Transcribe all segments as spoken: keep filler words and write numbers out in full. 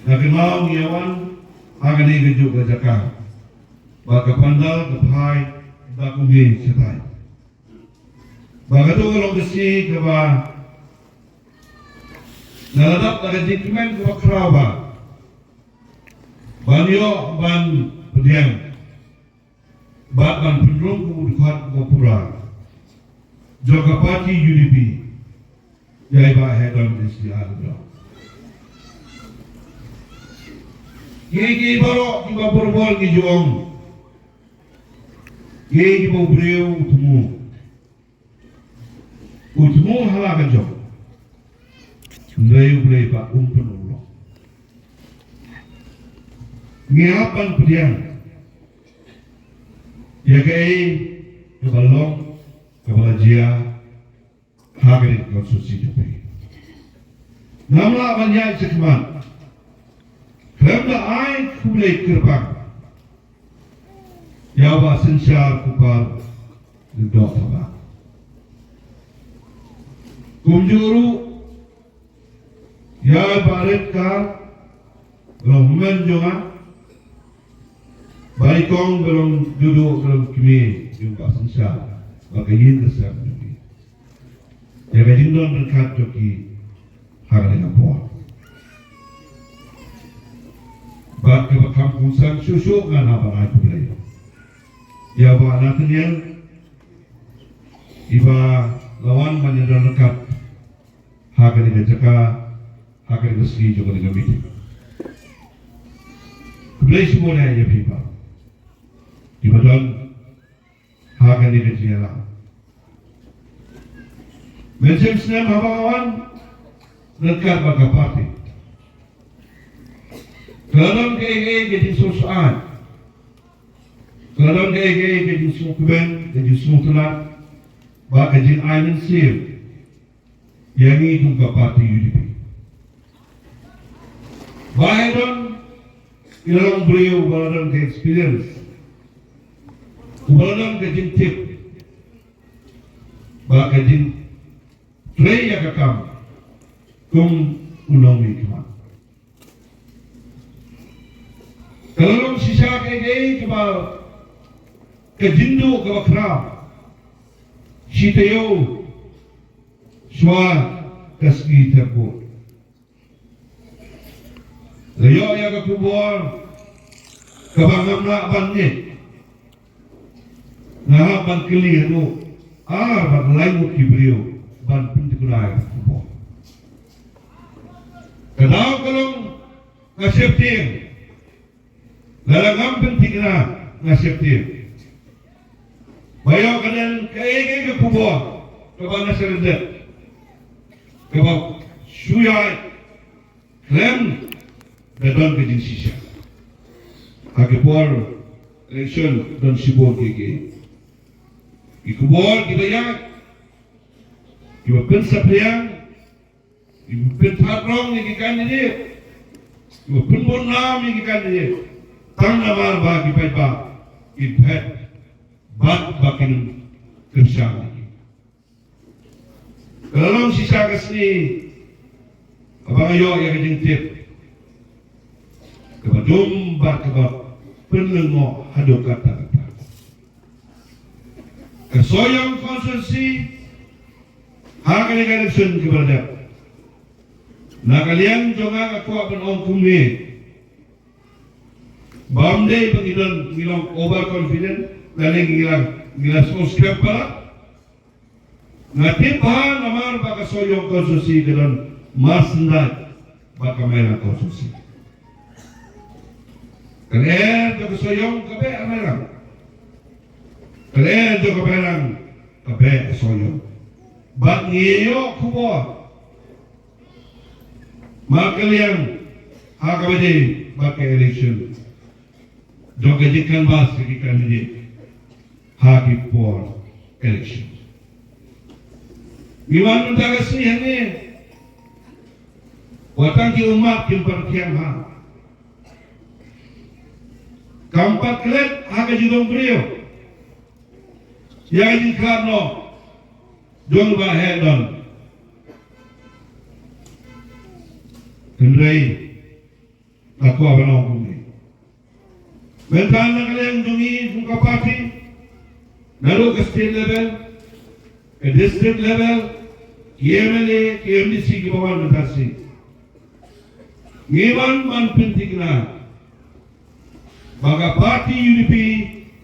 Ka kynmaw ngi ïa wan ha kane ka juh ka jaka, ba ka pandal ka phai da kumne shatai. Ba kato ka long ka sngi kaba nga la dap da ka jingkmen kaba khraw ba ban ïoh ban pdiang bad ban pynrung kum u dkhot uba pura jong ka party U D P ïa i Bah Heh Don S D R. Ki, ki baroh kiba borbor ngi ju ong, ki, kiba u briew u thmu, u thmu ha la ka jong, hynrei U Blei pat um pynurlong. Ngi hap ban pdiang ïa kaei kaba long, kaba la jia ha kane ka constituency jong phi. Ngam lah ban ïaid shakhmat khlem da ai khublei kyrpang ïa u Bah Synshar Kupar Lyngdoh Thabah. Kumjuh ruh ïa i Bah Redkar, ba long hynmen jong nga, bad i kong ba long Duduh, ba long kmie jong u Bah Synshar, bad ka ïing ka sem jong ki, ïa ka jingdon ryngkat jong ki ha kane ka por. Bad kaba kham kongsan shuh shuh ngan hap ban ai khublei ïa u Bah Nathaniel, iba la wan ban ïadon ryngkat ha kane ka jaka, ha kane ka sngi jong kane ka meeting. Khublei shibun ïa phi baroh kiba don ha kane ka jingïalang. Mynshem snem haba nga wan ryngkat bad ka party, ka la don kaei kaei ka jingsngewsih, ka la don kaei kaei ka jingsngewkmen, ka jingsngewtynnat, bad ka jingai mynsiem ïa ngi kum ka party U D P. Bah Heh Don i la long briew uba la don ka experience, uba la don ka jingtip bad ka jingtrei ïa ka kam kum u nongmihkhmat. Ka la long shisha kaei kaei kaba, ka jingduh kaba khraw shi taïew shuwa ka sngi thep vote. La ïoh ïa ka khubor kaba ngam lah ban ngeit. Nga hap ban kylli haduh ar bad lai ngut ki briew ban pyntikna ïa ka khubor. Ka daw ka long nga sheptieng. Lada ngam pyntikna nga sheptieng. Ba ïoh ka don kaei kaei ka khubor kaba nga sngewthuh dep, kaba shu ïaid khlem da don ka jingshisha. Ha ki por election don shibun ki, ki, ki khubor kiba ïaid, kiba pynsaphriang, kiba pynthad rong ïa ki candidate, kiba pynbud nam ïa ki candidate, tang namar ba ki paidbah ki phet bad ba kin kyrshan ïa ki. Ka la long shisha ka sngi kaba nga ïoh ïa ka jingtip kaba dum bad kaba pynlyngngoh haduh katta katta. Ka Sohiong constituency, ha kane ka election kaba la dep, na ka liang jong nga nga kwah ban ong kumne, bym dei ba ngi don, ngi long overconfident lane ngi la, ngi la sngewskhem palat. Nga tip bha namar ba ka Sohiong constituency ka don marsyndah bad ka Mairang constituency. Ka lyer jong ka Sohiong ka beh ha Mairang. Ka lyer jong ka Mairang ka beh ha Sohiong. Bad ngi ïoh khubor markylliang ha kaba ïadei bad ka election jong ka jingcanvass ïa ki candidate ha ki por election. Ngi wan mynta ka sngi hangne, wat tang ki ummat kim pat thiang ha, kam pat klet ha ka jinglong briew ïa ka jingkhlad noh jong Bah Heh Don. Hynrei Ka kwah ban ong kumne. Mynta na ka liang jong ngi jong ka party, naduh ka state level, ka district level, ki M L A, ki M D C kiba wan mynta shi. Ngi wan ban pynthikna ba ka party U D P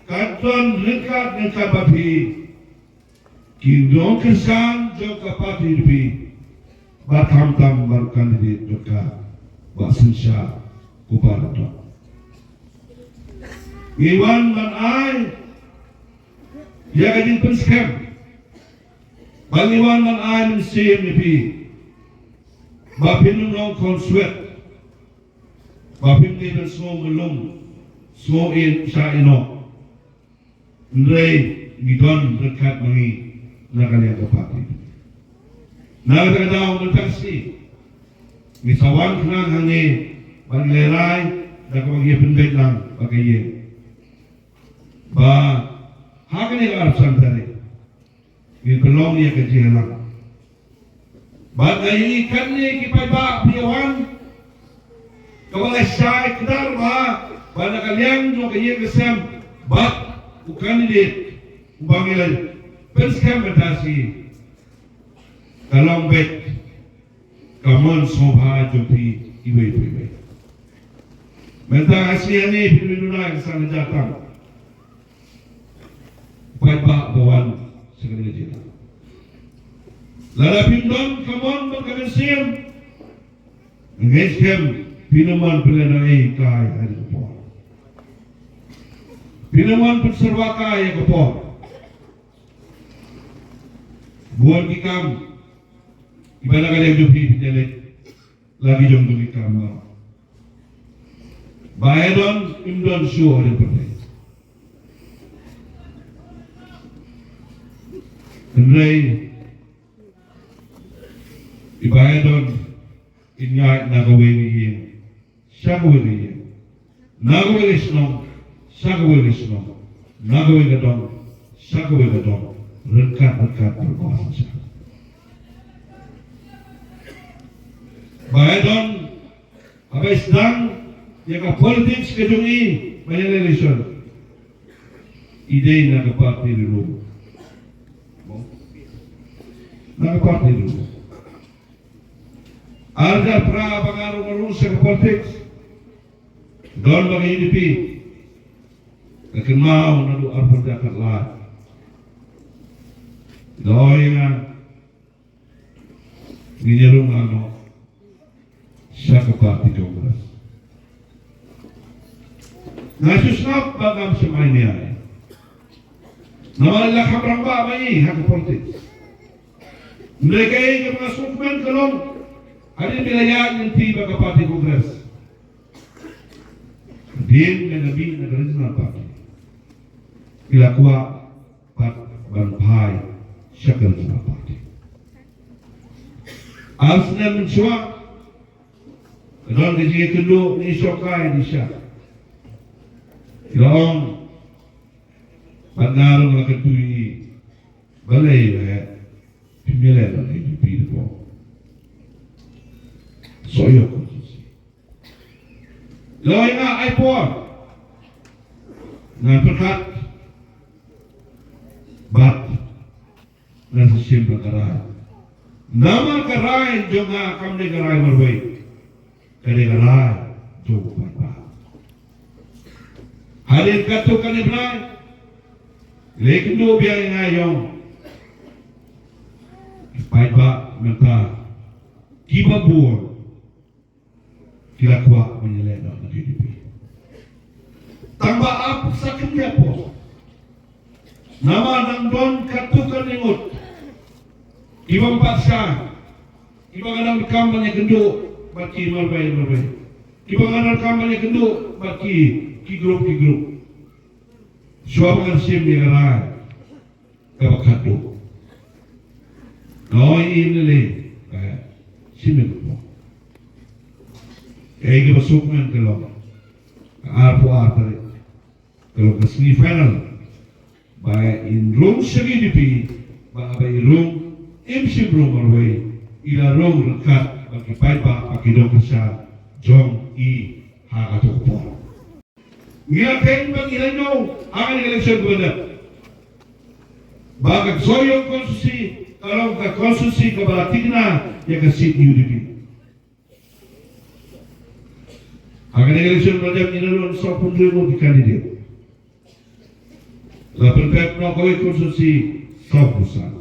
ka don ryngkat ryngkat bad phi. Ki nongkyrshan jong ka party U D P bad khamtam bad u candidate jong ka, Bah Synshar Kupar Lyngdoh. Ngi wan ban ai ïa ka jingpynskhem, bad ngi wan ban ai mynsiem ïa phi ba phin ym long khonswet, ba phim dei ban sngew malu, sngew ïeit sha ïehnoh. Hynrei ngi don ryngkat ma ngi na ka liang ka party. Na kata ka daw mynta ka sngi ngi sa wan khnang hangne ban lehraiñ da kaba ngi ïa pynbeit lang bad ka ïing ba ha kane ka arphew san tarik ngin pynlong ïa ka jingïalang. Bad nga ïohi katne ki paidbah phi ïa wan, kaba nga shai kdar bha ba na ka liang jong ka ïing ka sem bad u candidate uba ngi la pynskhem mynta shi, ka long beit ka mon sngewbha jong phi iwei pa iwei. Mynta ka sngi hangne phi duna ka san hajar tam paidbah ba wan sha kane ka jylla. Lada phim don ka mon bad ka mynsiem, nga ngeit skhem phin ym mon pynlehnohei kai ha kane ka por. Phin ym mon pynsyrwa kai ha ka por. Bun ki kam kiba na ka liang jong phi phin ïaleh la ki jong ki kam. Ba ïa don im don shuh ha ri pyrthei. Hynrei i ba ïa don in ïaid na kawei ka ïing sha kawei ka ïing, na kawei ka shnong sha kawei ka shnong, na kawei ka dong sha kawei ka dong, ryngkat ryngkat bad u Bah Synshar. Ba ïa don haba i sdang ïa ka politics ka jong i ban ïaleh election, i dei na ka party ri lum. Na ka party ri lum. Ar hajar phra ba nga rung rung sha ka politics, don ba ka U D P, ka kynmaw naduh ar hajar khatlai. Doi nga Ngin ïa rung noh sha ka party Congress. Nga shu sngap ba ngam shym ai nia. Namar la kham rangbah ba i ha ka politics. Hynrei kaei kaba nga sngewkmen ka long hadien ba la ïaid lynti bad ka party Congress, hadien ba la mih na ka regional party, ki la kwah pat ban phai sha ka regional party. Ar snem mynshuwa ka don ka jingïakynduh ne i shong kai ne i sha. Ki la ong, bad nga ruh nga la kyntu ïa i, balei ba phim ïaleh noh na N P P da pdeng Sohiong constituency. Loi nga ai por, ngan pyrkhat bad ngan sa shim ka rai. Namar ka rai jong nga kam dei ka rai marwei, ka dei ka rai jong u paidbah. Hadien katto katne bnai, leit kynduh biang ïa nga ïa u paidbah mynta, kiba bun ki la kwah ban ïaleh noh na K D P. Tang ba ap sa khyndiat por. Namar dang don katto katne ngut kiba ym pat shah, kiba nga donkam ban ïakynduh bad ki marwei marwei, kiba nga donkam ban ïakynduh bad ki, ki group ki group. Shuwa ba ngan shim ïa ka rai kaba khatduh, nga ong ïa i M L A, eh, shim ïa ka por. Kaei kaba sngewkmen ka long, ka arphew ar tarik ka long ka sngi final, ba in rung sha K D P, ba haba i rung im shym rung marwei, i la rung ryngkat bad ki paidbah bad ki nongkyrshan jong i Ha kato ka por ngi la kheiñ ba ngi la ñiew ha kane ka election kaba dep ba ka Sohiong constituency ka long ka constituency kaba la thikna ïa ka seat U D P. Ha kane ka election kaba dep ngi la don sawphew hynriew ngut ki candidate. La pynpep na kawei ka constituency sawphew san.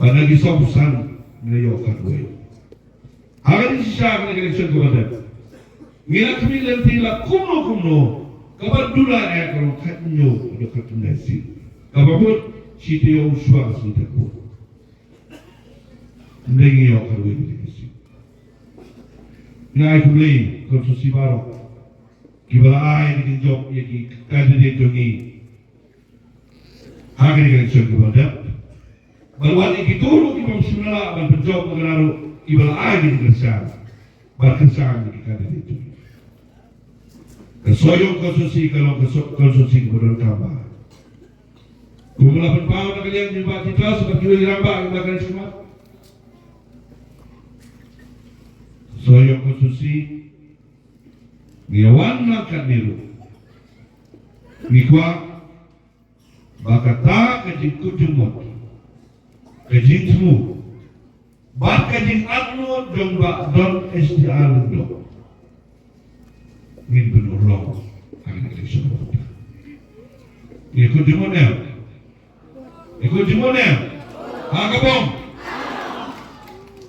Bad na ki sawphew san ngi la ïoh khatwei. Ha kane shisha kane ka election kaba dep ngi la khmih lynti la kumno kumno kaba duna eh ka long khathynñiew haduh khathynñiew seat. Kaba mut shi taïew shuwa ka sngi thep vote. Ym dei ngi ïoh khatwei ka seat. Nga ai khublei constituency baroh kiba la ai ïa ki jop ïa ki candidate jong ngi ha kane ka election kaba dep. Bad wat ïa kito ruh ki bym shym la lah ban pynjop, ïa kito ruh kiba la ai ïa ki kyrshan ban kyrshan ïa ki candidate jong ngi. Ka Sohiong constituency ka long ka so-, constituency kaba donkam bha. Kumba la pynpaw na ka liang jong i Bah Titus bad kiwei ki rangbah kiba kren shakhmat. Sohiong constituency ngi wan lang katne ruh ngi kwah ba kata ka jingkut jingmut, ka jingthmu bad ka jingatnod jong Bah Don S D R Lyngdoh ngin pynurlong ha kane ka election. Ngi kut jingmut ne em? Ngi kut jingmut ne em? Ha ka bom.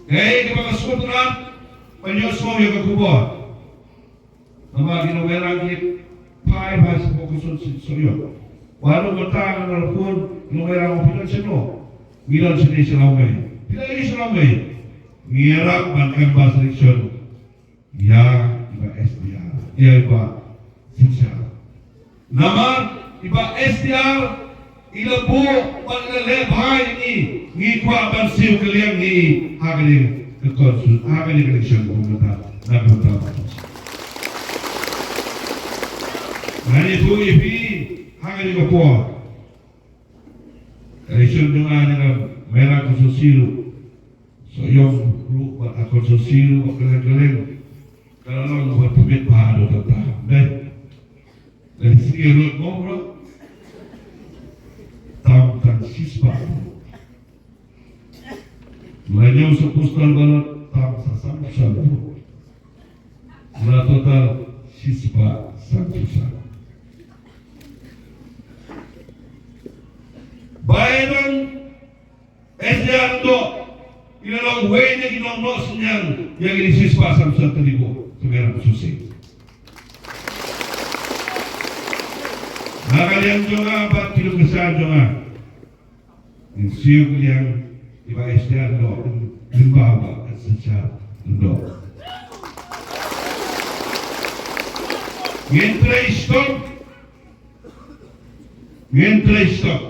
Kaei kaba nga sngewtynnat ban ïohsngew ïa ka khubor. Namar ki nongwei rang ki phai phai shapoh ka constituency Sohiong. Wat la mynta nga la phone, ki nongwei rang, phi don shano? Ngi don shane sha Lawmei. Phi la ïohi sha Lawmei? Ngi ïarap ban canvass election ïa i Bah S D R, ïa i Bah Synshar. Namar i Bah S D R i la buh bad i la leh bha ïa ngi, ngi kwah ban siew kylliang ïa ngi ha kane ka constituency, ha kane ka election kaba mynta, na ka bynta. Ngan ïathuh ïa phi ha kane ka por. Ka election jong nga, nga Mairang constituency ruh, Sohiong ruh bad ka constituency ruh bad kylleng kylleng ka la long kaba tbit bha haduh katta. Dei. Lada shisha ruh mo bro. Tam tang shispah. Lada ñiew sa postal ballot tam sa san san. Lada total shispah san san. Biden S D R Lyngdoh, i la long uwei na ki nongnoh synñiang ïa kine shispah san san tylli ki vote sha Mairang constituency. Na ka liang jong nga bad ki nongkyrshan jong nga, ngin siew kylliang ïa i Bah S D R Lyngdoh, lyngba u Bah Synshar Lyngdoh. Ngin trei shitom, ngin trei shitom.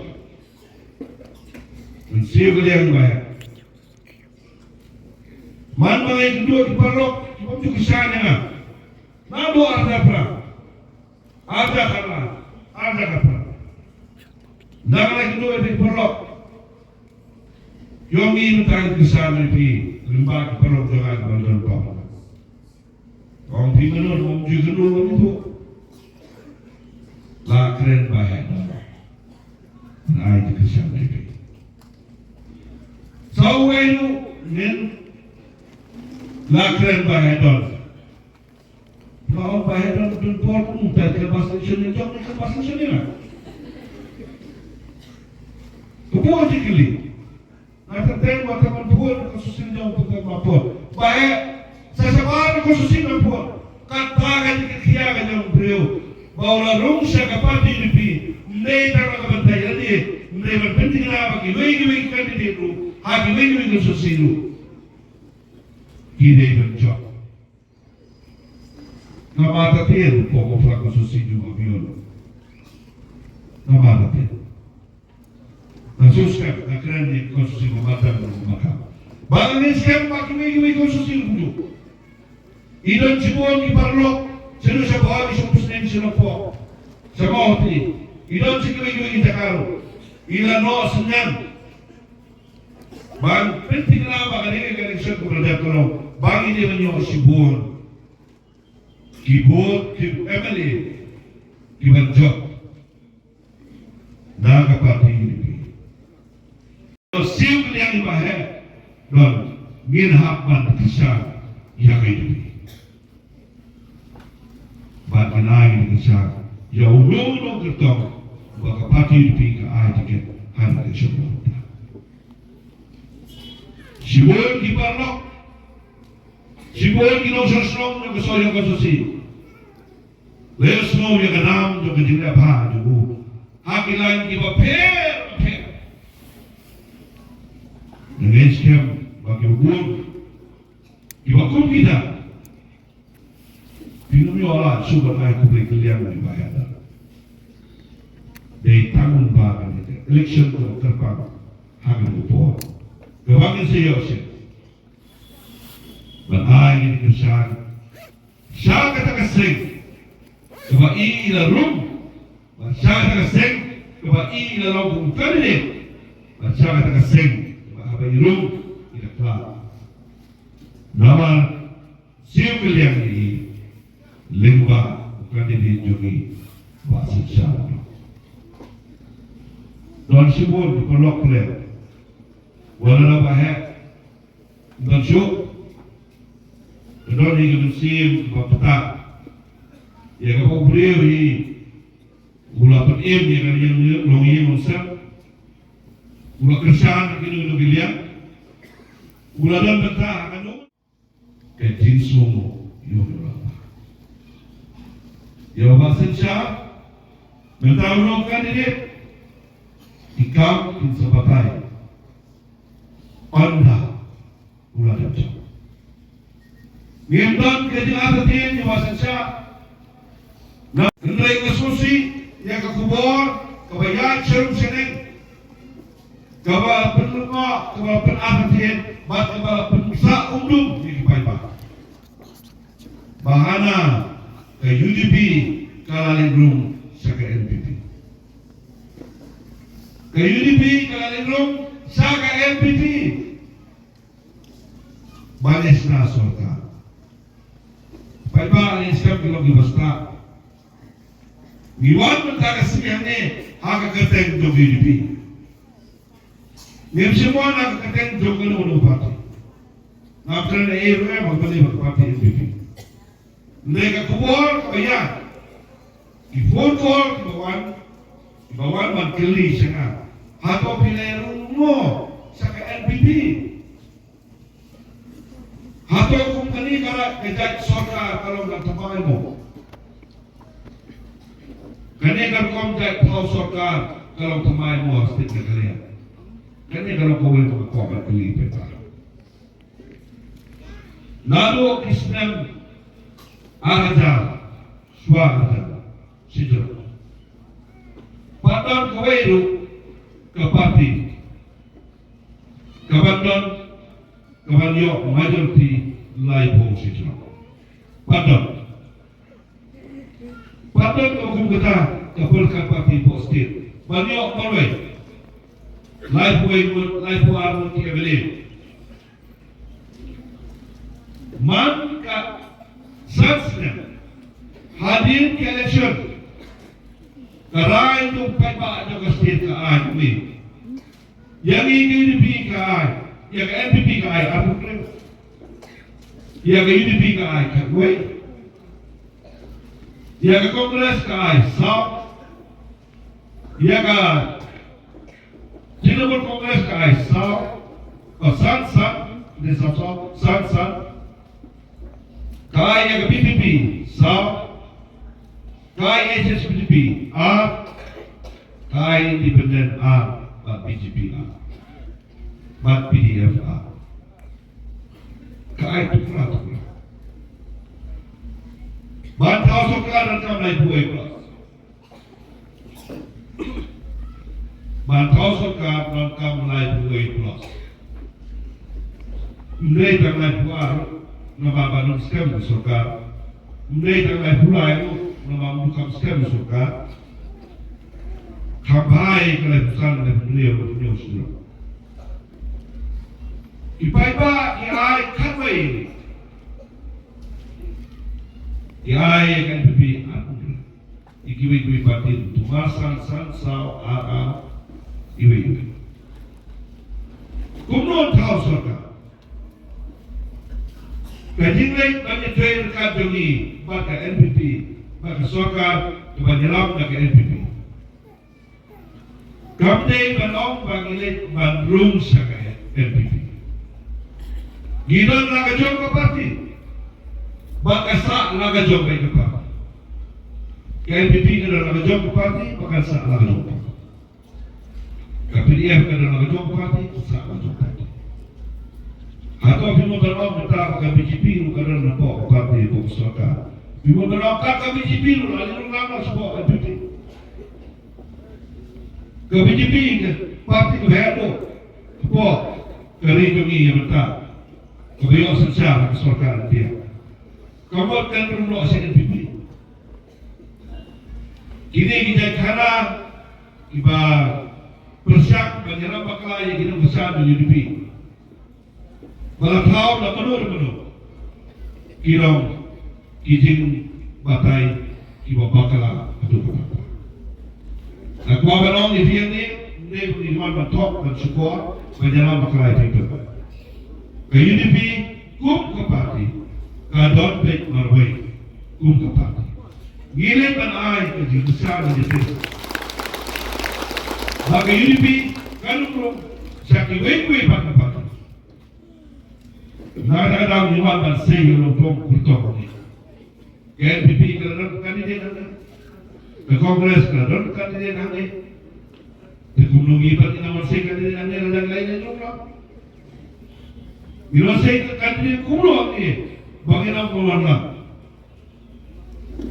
Ngan siew kylliang ba heh. Man ba nga ïakynduh ki paralok ki bym ju kyrshan ïa nga. Naduh arhajar phra, arhajar khatlai, arhajar khatlai. Nga ïakynduh ïa ki paralok. Ïong ngi mynta ngi kyrshan ïa phi lyngba ki paralok jong nga kiba don pop. Ong phi mynno, ong phi mynno, ong phi mynno. La kren ba heh don. Ai ki kyrshan ïa phi. Sa uwei ruh ngin la kren ba heh don. Ba ong ba heh don, don por kumta ka bas election ne jong ka bas election ne la. Ka bor ji kylli. Nga tyrteng ba tang ban phuh na ka susin jong u tyrteng ba phuh. Ba heh, sa shabar na ka susin ban phuh. Kata ka jingkitkhia ka jong u briew ba u la rung sha ka party U D P. Ym dei tang na ka bynta ïa lade, ym dei ban pynthikna ba kiwei kiwei ki candidate ruh ha kiwei kiwei ki susin ruh ki dei ban jop. Nga mad ha tiar, pok u phra ka susi jong u Abior. Nga mad ha tiar. Nga shu skhem, nga kren ïa ka susi, nga mad ha tiar, nga mad ha. Ba nga ngeit skhem ba kiwei kiwei ka susi ruh kumjuh. I don shibun ki paralok, shaduh sha Bhoi, sha Muslim, sha Nongpoh, sha Mawhati. I don sha kiwei kiwei ki jaka ruh. I la noh synñiang. Ban pynthikna ba kane ka election kaba la dep ka long ba ngi dei ban ïoh shibun. Ki bun ki M L A ki ban jop na ka party U D P. Siew kylliang iba heh don, ngin hap ban kyrshan ïa ka U D P. Bad ngin ai ngin kyrshan ïa uno uno u kyrtong ba ka party U D P ka ai tiket ha ka election. Shibun ki paralok, shibun ki nongshong shnong jong ka Sohiong Constituency la ïohsngew ïa ka nam jong ka jingleh bha jong u ha ki lad kiba pher bapher. Nga ngeit skhem ba kiba bun kiba kum kita, phin ym ïoh lad shuh ban ai khublei kylliang ïa iba heh. Dei tang ba ka election ka kyrpang ha kane ka por kaba ngin sa ïoh shen ban ai ngin kyrshan sha kata ka seng kaba i la rung, bad sha kata ka seng kaba i la long kum u candidate, bad sha kata ka seng kaba haba i rung i la khlad. Namar siew kylliang ïa i lyngba u candidate jong i, Bah Synshar. Don shibun ki paralok pyrshah, wat la ba heh, don shuh, ka don hi ka mynsiem kaba pyrta ïa kaba u briew hi u la pynim ïa ka longïing longsem, u la kyrshan ïa kino kino ki liang, u la don bynta ha kano. Ka jingsngew ïa u la ba ïa u Bah Synshar mynta u long candidate, ki kam kin sa batai. Ynda u la dep jop, ngim don ka jingartatien ïa u Bah Synshar. Na, hynrei nga sngewsih ïa ka khubor kaba ïaid sharum shaneng, kaba pynlyngngoh, kaba pynartatien bad kaba pynsah umdum ïa ki paidbah, ba hana ka U D P ka la leit rung sha ka N P P. Ka U D P ka la leit rung sha ka N P P. Ba leh shna sorkar. Paidbah, ngi skhem ki long kiba stad. Ngi wan mynta ka sngi hangne ha ka kyrteng jong U D P. Ngim shym wan ha ka kyrteng jong kano kano party. Ngam kren ei ruh em ha kane ka party N P P. Hynrei ka khubor kaba ïaid, ki phone call kiba wan, kiba wan ban kylli sha nga, hato phi la rung mo sha ka N P P? Hato kum kane ka jait sorkar ka long kaba thymmai mo? Kane ka rukom jait thaw sorkar ka long thymmai mo ha state Meghalaya? Kane ka long kawei ka rukom ban kylli paidbah. Naduh ki snem ar hajar, shuwa ar hajar shijrong, pat don kawei ruh ka party kaban don, kaban ïoh majority laiphew shijrong. Pat don. Pat don ka kum kata ka pyrkhat party hapoh state ban ïoh marwei, laiphew wei ngut, laiphew ar ngut ki M L A. Man ka san snem hadien ka election, ka rai jong u paidbah jong ka state ka ai jong ngi. Ïa ngi ka U D P ka ai, ïa ka N P P ka ai arphew hynriew. Ïa ka U D P ka ai khatwei. Ïa ka Congress ka ai saw. Ïa ka Trinamool Congress ka ai saw, ka san san, ne saw saw, san san. Ka ai ïa ka V P P saw. Ka ai H S P D P ar. Ka ai Independent ar, bad B J P ar, bad P D F ar. Ka ai tukra tukra. Ban thaw sorkar donkam laiphew wei plus. Ban thaw sorkar donkam laiphew wei plus. Ym dei tang laiphew ar, namar ba ym skhem sorkar. Ym dei tang laiphew lai, namar ba ym skhem sorkar. Kham bha ïa ka laiphew san, laiphew hynriew, laiphew hynñiew shuh. Ki paidbah ki ai khatwei. Ki ai ïa ka N P P ar ngut. Ïa kiwei kiwei parti, tu mar san, san, saw, ar, ar, iwei iwei. Kumno thaw sorkar? Ka jingleit ban ïatrei ryngkat jong ngi bad ka N P P, bad ka sorkar kaba ïalam na ka N P P, kam dei ban ong ba ngi leit ban rung sha ka N P P. Ngi don la ka jong ka parti, bad ka sah la ka jong ka parti. Ka N P P ka don la ka jong ka parti, bad ka sah la ka jong ka parti. Ka P D F ka don la ka jong ka parti, ka sah la ka jong ka parti. Hato phi mut ban ong mynta ba ka B J P ruh ka don hapoh ka parti, hapoh ka sorkar? Phi mut ban ong ka, ka B J P ruh la lyngngoh shapoh N P P? Ka B J P ka parti kaba heh duh hapoh ka ri jong ngi ïa mynta, kaba ïoh synshar ha ka sorkar India. Ka mut kan rung noh sha N P P. Kine ki jait khana kiba pyrshang ban ïalam bakla ïa ki nongkyrshan jong U D P. Ba la thaw na mano na mano ki long ki jingbatai kiba bakla haduh katta. Nga kwah ban ong ïa phi hangne, ym dei ba ngi wan ban thok ban shukor ban ïalam bakla ïa phi. Ka U D P kum ka parti ka don beit marwei kum ka parti. Ngi leit ban ai ka jingkyrshan ïa phi ba ka U D P kan rung sha kiwei kiwei pat ki parti. Nga kata ka daw ngi wan ban sei ïa u nongpynthoh kyrtong hangne. Ka N P P ka la don candidate hangne. Ka Congress ka la don candidate hangne. Te kumno ngi pat ngin ym wan sei candidate hangne, la dang lai lai jong ka. Ngi wan sei candidate kumno hangne ba ngin ym wan lang.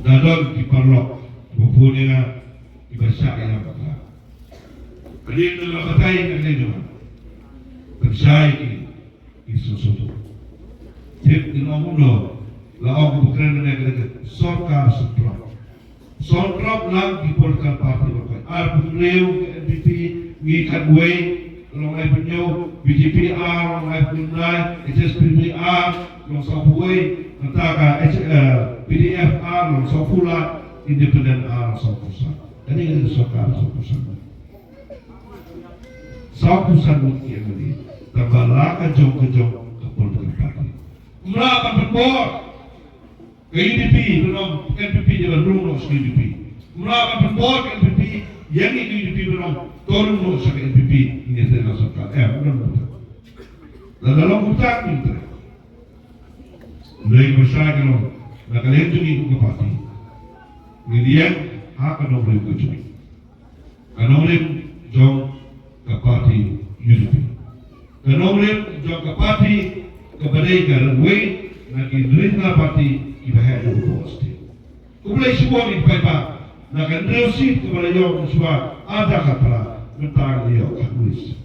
Da don ki paralok kiba phone ïa nga kiba shah ïalam bakla. Hadien ba la batai ïa kane jong nga, pynshai ki ki sngewsih. Tip ngin ong kumno, la ong ba kren mynne ka dei ka sorkar sngewthuh. Sngewthuh lang ki political party ba koit. Arphew hynriew ka N P P, ngi khatwei, long laiphew hynñiew, B J P ar, long laiphew khyndai, H S P D P ar, long sawphew wei, mynta ka H, eh, P D F ar, long sawphew lai, independent ar, long sawphew san. Kane ka dei ka sorkar sawphew san. Sawphew san ngut ki M L A. Tang ba la ka jong ka jong ka political party. Ym lah ban pynbor ka U D P, ban ong N P P dei ban rung noh sha U D P. Ym lah ban pynbor ka N P P ïa ngi ka U D P, ban ong to rung noh sha ka N P P, ngin ïatrei na sorkar. Em, ym don kumta. Lada long kumta ngin trei. Hynrei ka pyrshah ka long na ka liang jong ngi kum ka party, ngin ïeng ha ka nongrim ka jong ngi. Ka nongrim jong ka party U D P. Ka nongrim jong ka party kaba dei kawei na ki hynriew party kiba heh duh hapoh state. Khublei shibun ïa ki paidbah na ka hynriew seat kaba la ïoh mynshwa arhajar khatphra, mynta ngi la ïoh khatwei seat.